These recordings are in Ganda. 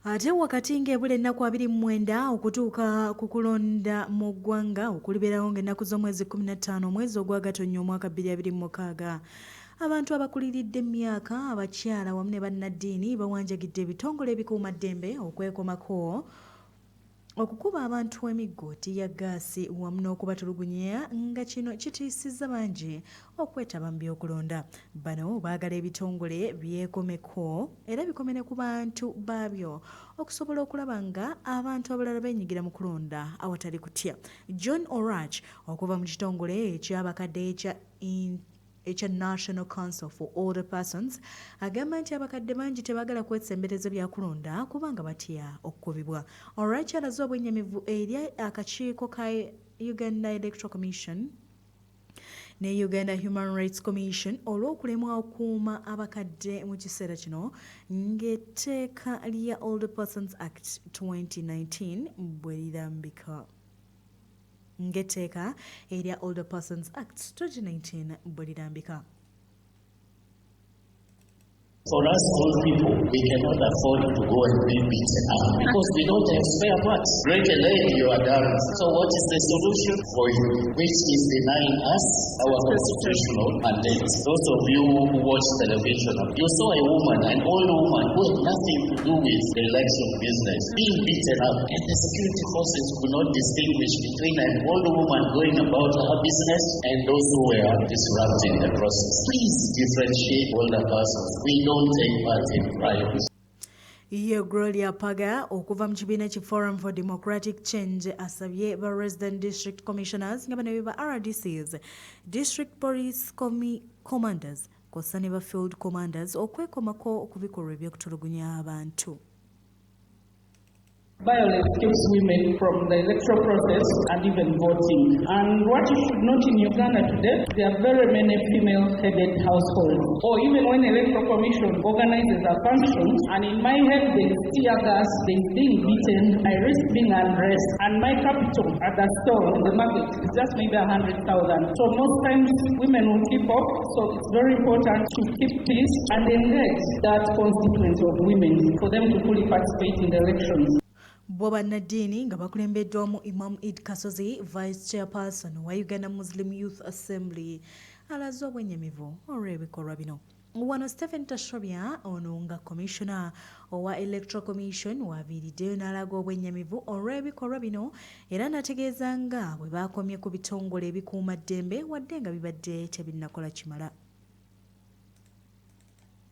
Ate wakati ng'ebula ennaku 29 okutuuka ku kulonda mu ggwanga okulibeerawo ng'ennaku z'omwezi 15 omwezi ogwa Gatonnya omwaka 2026, abantu abakuliridde mu myaka, abakyala wamu ne bannaddiini bawanjagidde ebitongole ebikuumaddembe okwekomako okukuba abantu emiggo, ttiyaggaasi wamu n'okubatulugunya nga kino kitiisizza bangi okwetaba mu by'okulonda. Bano baagala ebitongole byekomeko era bikome ne ku bantu baabyo okusobola okulaba nga abantu abalala benyigira mu kulonda awatali kutya. John Orach okuva mu kitongole eky'abakadde ekya ekya National Council for Older Persons agamba nti abakadde bangi tebaagala kwesembereza byakulonda kubanga batya okukubibwa. Orach alaze obwennyamivu eri akakiiko ka Uganda Electoral Commission ne Uganda Human Rights Commission olw'okulemwa okukuuma abakadde mu kiseera kino ng'etteeka lya Older Persons Act 2019 bwe lirambika. Ng'etteeka erya Older Persons Act 2019 bwe lirambika. For us old people, we cannot afford to go and be beaten up because we don't have spare parts. Break a leg, you are done. So what is the solution for you? Which is denying us our constitutional mandate. Those of you who watch television, you saw a woman, an old woman who had nothing to do with the election business, being beaten up, and the security forces could not distinguish between an old woman going about her business and those who were disrupting the process. Please differentiate older persons. We don't take part in riots. Ye Gloria Paga okuva mu kibiina ki Forum for Democratic Change asabye ba Resident District Commissioners nga bano be ba RDCs, District Police Commanders kw'ossa ne ba Field Commanders okwekomako ku bikolwa eby'okutulugunya abantu. Violence keeps women from the electoral process and even voting. And what you should note in Uganda today, there are very many female-headed households. Or even when Electoral Commission organizes a function, and in my head there is tear gas, there is being beaten, I risk being undressed, and my capital at the store in the market is just maybe 100,000. So most times women will keep off, so it's very important to keep peace and engage that constituency of women for them to fully participate in the elections. Bo bannaddiini nga bakulembeddwamu Imam Eid Kasozi, Vice Chairperson wa Uganda Muslim Youth Assembly, alaze obwennyamivu olw'ebikolwa bino. Wano Stephen Tashobya ono nga commissioner owa Electoral Commission w'aviiriddeyo n'alaga obwennyamivu olw'ebikolwa bino era n'ategeeza nga bwe baakomye ku bitongole ebikuumaddembe wadde nga bibadde tebinnakola kimala.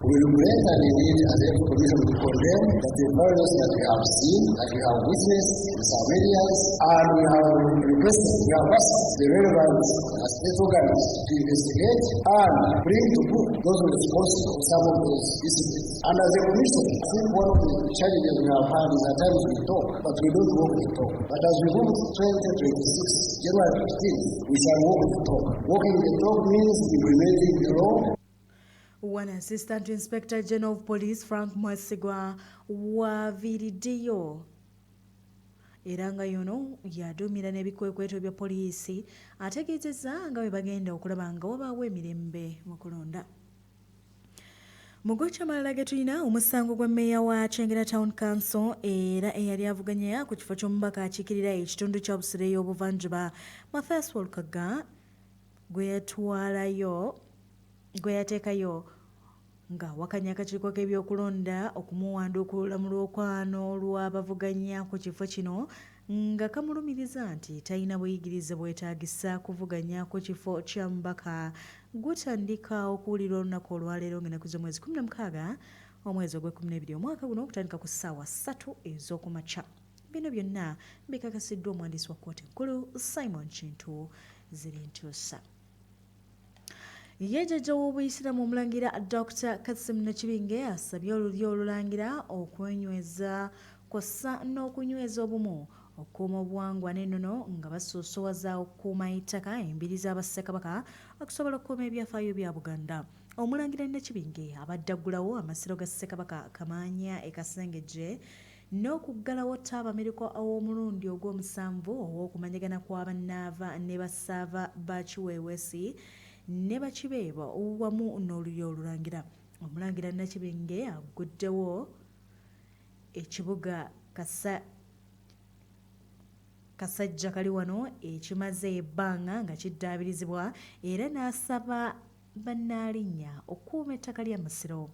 We regret and indeed as a commission we condemn that the violence that we have seen, that we have witnessed in some areas, and we have requested, we have asked the relevant state organs to investigate and bring to book those responsible for some of those incidents. And as a commission, I think one of the challenges we have had is at times we talk, but we don't walk the talk. But as we move to 2026, January 15th, we shall walk the talk. Walking the talk means implementing the law. One Assistant Inspector General of Police Frank Mwesigwa waviiriddeyo era nga yono yaduumira n'ebikwekweto bya poliisi ategeezezza nga bwe bagenda okulaba nga wabaawo emirembe mu kulonda. Mu gokya amalala ge tulina omusango gwa mmeeya wa Kyengera Town Council era eyali avuganya ku kifo ky'omubaka akiikirira ekitundu kya Busiro ey'obuvanjuba Mathias Walukagga gwe yatwalayo gwe yateekayo ng'awakanya akakiiko k'ebyokulonda okumuwanduukulula mu lwokaano lw'abavuganya ku kifo kino nga kamulumiriza nti talina buyigirize bwetaagisa kuvuganya ku kifo kya mubaka gutandika okuwulirwa olunaku olwaleero ng'ennaku z'omwezi 16 omwezi ogw'e-12 omwaka guno okutandika ku ssaawa 3 ez'okumakya. Bino byonna bikakasiddwa omuwandiisi wa kkooti enkulu Simon Kintu Zirintuusa. Ye jjajja w'obuyisiraamu omulangira Dr. Kassim Nakibinge asabye olulyo olulangira okwenyweza kw'ossa n'okunyweza obumu okukuuma obuwangwa n'ennono nga basoosowaza okukuuma ettaka embiri za Bassekabaka okusobola okukuuma ebyafaayo bya Buganda. Omulangira Nakibinge abadde aggulawo amasiro ga Ssekabaka Kamaanya e Kasengejje n'okuggalawo ttabamiruka ow'omulundi ogw'omusanvu ow'okumanyagana kwa Bannaava ne Bassaava ba Kiweeweesi ne Bakibeebo wamu n'olulyo olulangira. Omulangira Nakibinge agguddewo ekibuga Kasajja kali wano ekimaze ebbanga nga kiddaabirizibwa, era n'asaba bannaalinnya okukuuma ettaka ly'amasiro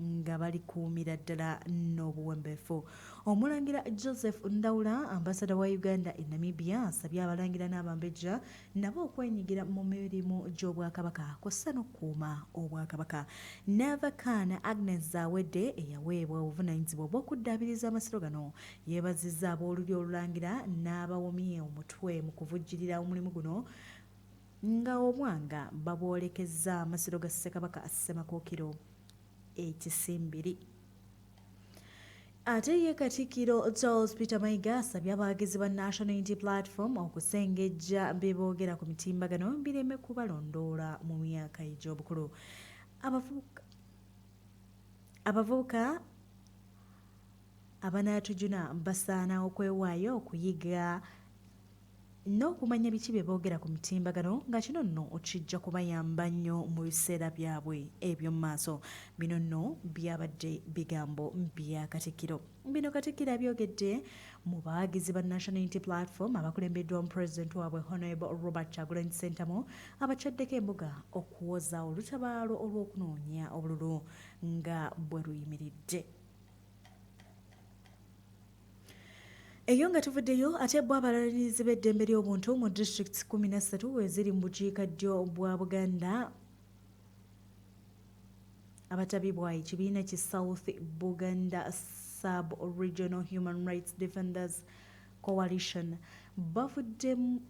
nga balikuumira ddala n'obuwombeefu. Omulangira Joseph Ndawula, ambasada wa Uganda e Namibia, asabye abalangira n'abambejja nabo okwenyigira mu mirimu gy'Obwakabaka kw'ossa n'okukuuma Obwakabaka. Naava Kaana Agnes Zawedde eyaweebwa obuvunaanyizibwa obw'okuddaabiriza amasiro gano yeebazizza ab'olulyo olulangira n'abawomye omutwe mu kuvujjirira omulimu guno nga obwanga babwolekezza amasiro ga Ssekabaka Ssemakookiro ekisimbiri. Ate ye Katikkiro Charles Peter Mayiga asabye abawagizi ba National Unity Platform okusengejja bye boogera ku mitimbagano bireme kubalondoola mu myaka egy'obukulu. Abavubuka abanaatujuna basaana okwewaayo okuyiga n'okumanya biki bye boogera ku mitimbagano, nga kino nno kijja kubayamba nnyo mu biseera byabwe eby'omu maaso. Bino nno byabadde bigambo bya Katikkiro. Bino Katikkiro abyogedde mu bawagizi ba National Unity Platform abakulembeddwa mu pulezidenti waabwe Honorable Robert Kyagulanyi Ssentamu, abakyaddeko embuga okuwoza olutabaalo olw'okunoonya obululu nga bwe luyimiridde. Eyo nga tuvuddeyo, ate bo abalwanirizi b'eddembe ly'obuntu mu disitulikiti 13 eziri mu bukiikaddyo bwa Buganda abatabibwa ekibiina ki South Buganda Sub Regional Human Rights Defenders Coalition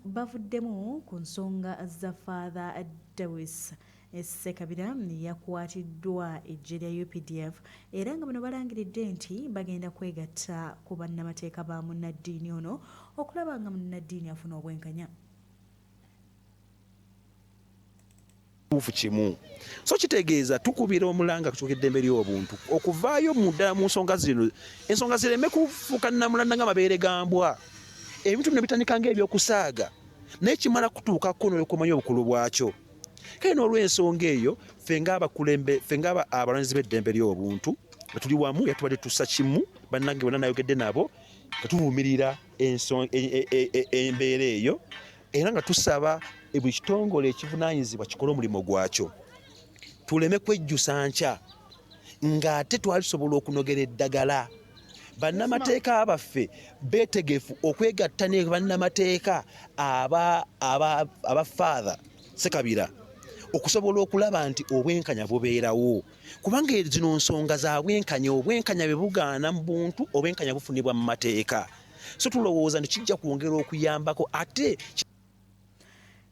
bavuddemu ku nsonga za Father Dewis Ssekabira yakwatiddwa eggye lya UPDF, era nga bano balangiridde nti bagenda kwegatta ku bannamateeka ba munnaddiini ono okulaba nga munnaddiini afuna obwenkanya. Kituufu kimu, so kitegeeza tukubira omulanga kukyuka eddembe ly'obuntu okuvaayo mu ddala mu nsonga zino, ensonga zireme kufuuka namulanda nga mabeere ga mbwa. Ebintu bino bitandika ng'ebyokusaaga, naye kimala kutuukako n'okumanya obukulu bwakyo. Kale n'olw'ensonga eyo, ffe ng'abakulembe, ffe ng'abalwanirizi b'eddembe ly'obuntu nga tuli wamu, era tubadde tussa kimu. Bannange bonna nayogedde nabo nga tuvumirira embeera eyo, era nga tusaba buli kitongole ekivunaanyizibwa kikole omulimu gwakyo, tuleme kwejjusa nkya ng'ate twali tusobola okunogera eddagala. Bannamateeka baffe beetegefu okwegatta ne bannamateeka aba Father Sekabira okusobola okulaba nti obwenkanya bubeerawo, kubanga zino nsonga za bwenkanya. Obwenkanya bwe bugaana mu buntu, obwenkanya bufunibwa mu mateeka. So tulowooza nti kijja kwongera okuyambako ate.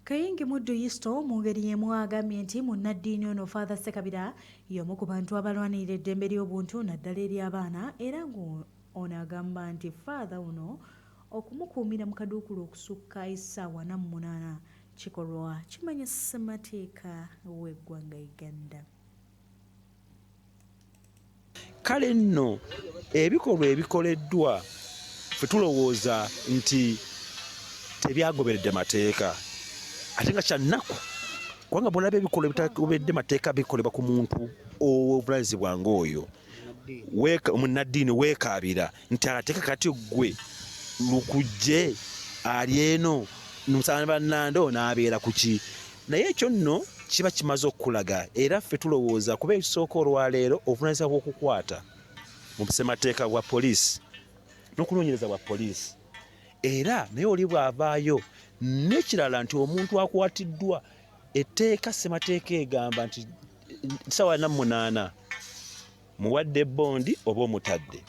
Kayingi Muddu Isto mu ngeri y'emu agambye nti munnaddiini ono Father Sekabira y'omu ku bantu abalwanirira eddembe ly'obuntu, naddala ery'abaana, era ng'ono agamba nti Father ono okumukuumira mu kaduukulu okusukka essaawa 48 kikolwa kimenya ssemateeka w'eggwanga Uganda. Kale nno ebikolwa ebikoleddwa, ffe tulowooza nti tebyagoberedde mateeka, ate nga kyannaku, kubanga bwolaba ebikolwa ebitagoberedde mateeka bikolebwa ku muntu ow'obuvunanyizibwa ng'oyo munnaddiini, weekaabira nti ate kakati ggwe lukujje ali eno musana bannando n'abeera ku ki? Naye ekyo nno kiba kimaze okukulaga. Era ffe tulowooza kuba ekisooka olwaleero obuvunanyizibwa bw'okukwata mu ssemateeka bwa poliisi n'okunoonyereza bwa poliisi, era naye oli bw'avaayo n'ekirala nti omuntu akwatiddwa, etteeka ssemateeka egamba nti ssaawa 48 muwadde bondi oba omutadde.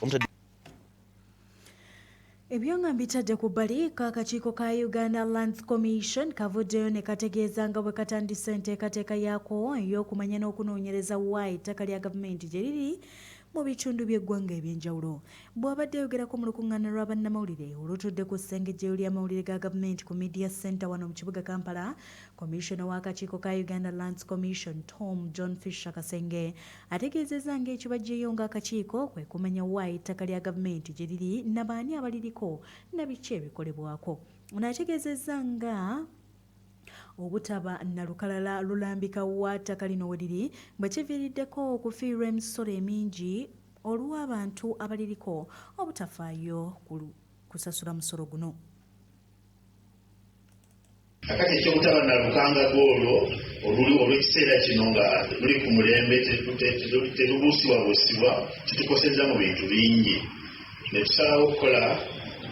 Ebyo nga mbitadde ku bbali, akakiiko ka Uganda Lands Commission kavuddeyo ne kategeeza nga bwe katandise enteekateeka yaako ey'okumanya n'okunoonyereza wa ettaka lya gavumenti gye liri mu bitundu by'eggwanga ebyenjawulo. Bw'abadde ayogerako mu lukuŋŋaana lwa bannamawulire olutudde ku ssengejjero ly'amawulire ga gavumenti ku Media Center wano mu kibuga Kampala, komishona w'akakiiko ka Uganda Lands Commission, Tom John Fisher Kasenge, ategeezezza ng'ekibaggyeyo ng'akakiiko kwe kumanya wa ettaka lya gavumenti gye liri, nabaani abaliriko, na biki ebikolebwako. Ono ategeezezza nga obutaba na lukalala lulambika wa ttaka lino we liri bwe kiviiriddeko okufiirwa emisolo emingi. olw'abantu abaliriko obutafaayo kusasula musolo guno. Kakati ekyobutaba na lukangaga olwo oluli olw'ekiseera kino nga luli ku mulembe, terubuusibwabuusibwa, kitukosezza mu bintu bingi, ne tusalawo okukola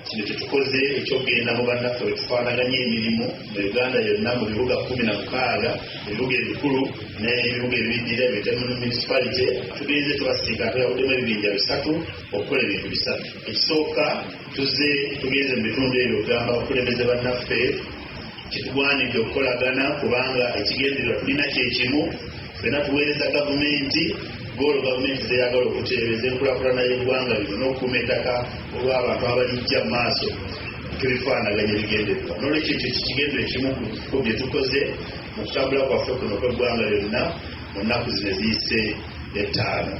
kino kyetukoze ekyokugenda mu bannaffe bwe tufaanaganya emirimu mu Uganda yonna, mu bibuga 16, ebibuga ebikulu n'ebibuga ebibiddirira biyite municipality. Tugenze tubasinkana, tweyawuddemu ebibinja bisatu okukola ebintu bisatu. Ekisooka, tuzze tugenze mu bitundu ebyo okugamba abakulembeze bannaffe kitugwanidde okukolagana, kubanga ekigendererwa tulina kyekimu, ffenna tuweereza gavumenti, goolo gavumenti zeyagala okutereeza enkulaakulana y'eggwanga lino n'okukuuma ettaka olw'abantu abalijja mu maaso, tubifaanaganya ebigendererwa. N'olwekyo ekyo kikigendero ekimu ku bye tukoze mu kutambula kwaffe kuno okw'eggwanga lyonna mu nnaku zino eziyise 5.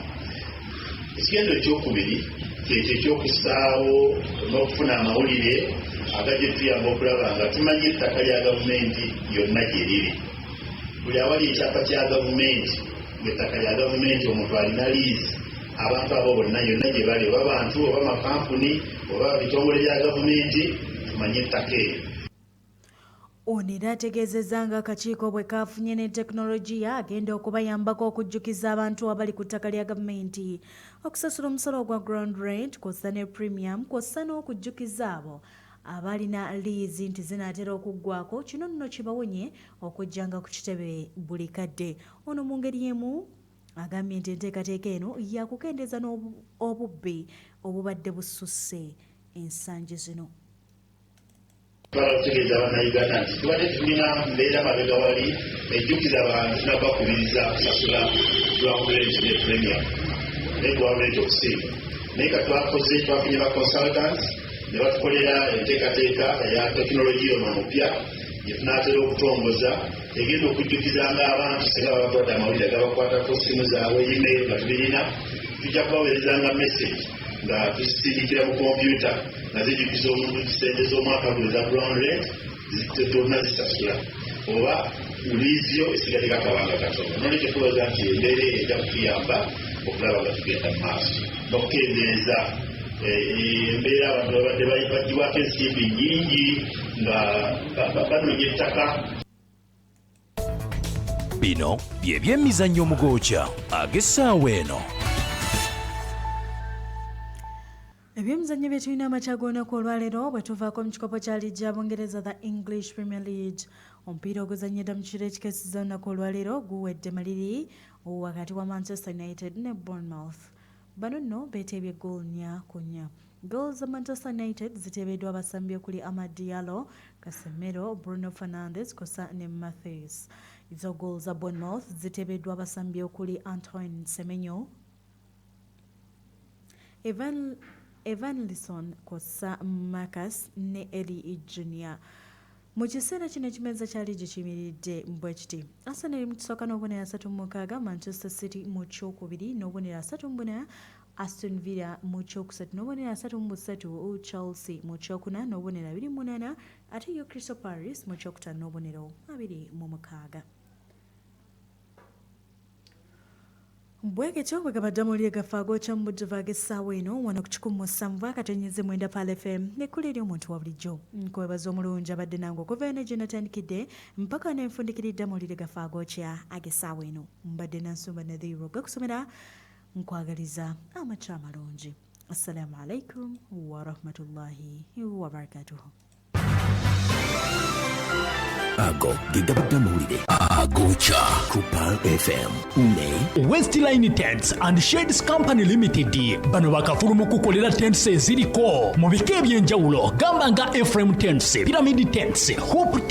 Ekigendero ekyokubiri kyekyo ekyokussaawo n'okufuna amawulire agajja otuyamba okulaba nga tumanyi ettaka lya gavumenti yonna gye riri. Buli awali ekyapa kya gavumenti ng'ettaka lya gavumenti, omuntu alina liizi, abantu abo bonna yonna gye bali, oba bantu oba makampuni oba bitongole bya gavumenti, tumanye ettaka eryo. Ono era ategeezezza nga akakiiko bwe kaafunye ne tekinologiya agenda okubayambako okujjukiza abantu abali ku ttaka lya gavumenti okusasula omusolo ogwa ground rent kw'ossa ne premium, kw'ossa n'okujjukiza abo abalina liizi nti zinaatera okuggwako. Kino nno kibawonye okujjanga ku kitebe buli kadde. Ono mu ngeri emu agambye nti enteekateeka eno yakukendeeza n'obubbi obubadde bususse ensangi zino. Twagala okutegeeza Bannayuganda nti tubadde tulina mbeera mabega wali ejjukiza abantu tunabakubiriza kusasula ground rent ne premium, ne ground rent okusinga, naye ka twakoze, twafunye ba consultants ne batukolera enteekateeka eya tekinologiya ono omupya gye tunaatera okutongoza, egenda okujjukizanga abantu singa babatwadde amawulire agabakwatako, simu zaabwe, email nga tubirina, tujja kubaweerezanga message nga tuzisindikira mu kompyuta nga zijjukiza omuntu sente z'omwaka guno eza ground rent tolina zisasula oba liiziyo esigaddeko akabanga katono. Nolwekyo tulowooza nti embeera eyo ejja kutuyamba okulaba nga tugenda mu maaso n'okukendeeza embeera abantu babadde bagibwako ensimbi nnyingi nga banoonya ettaka. Bino bye byemizannyo omugooca ag'essaawa eno. Ebyemizannyo bye tulina amakya g'olunaku olwaleero, bwe tuvaako mu kikopo kya liigi ya Bungereza, the English Premier League, omupiira oguzannyidde mu kiro ekikeesiza olunaku olwaleero guwedde maliri wakati wa Manchester United ne Bournemouth. Bano nno beeteebye goal 4-4. Goal za Manchester United ziteebeddwa abasambi okuli Amad Diallo, Casemiro, Bruno Fernandes kw'ossa ne Matthews. Zo goal za Bournemouth ziteebeddwa abasambi okuli Antoine Semenyo, Evanilson kw'ossa Marcus ne Eli Junior. Mu kiseera kino ekimeeza kya liigi kiyimiridde bwe kiti: Arsenal eri mu kisooka n'obubonero 36, Manchester City mu kyokubiri n'obubonero 34, Aston Villa mu kyokusatu n'obubonero 33, Chelsea mu kyokuna n'obubonero 28, ate yo Crystal Palace mu kyokutaano n'obubonero 26. Bwegetyo bwe gabadde amawulire gaffe agookya mu bujjuvu ag'essaawa eno wano ku 107.9 Pearl FM, nekkula eri omuntu wa bulijjo. Nkwebaza omulungi abadde nange okuva eno gye natandikidde mpaka nenfundikiridde amawulire gaffe agookya ag'essaawa eno. Mbadde Nansumba Nadhiru gakusomera, nkwagaliza amakya amalungi. Assalamu alaikum warahmatullahi wabarakatuhu. Ago ge gabadde amawulire agokya ku Pearl FM ne Westline Tents and Shades Company Limited. Bano bakafulu mu kukolera tents eziriko mu bika eby'enjawulo, gamba nga A-frame tents, pyramid tents, hoop.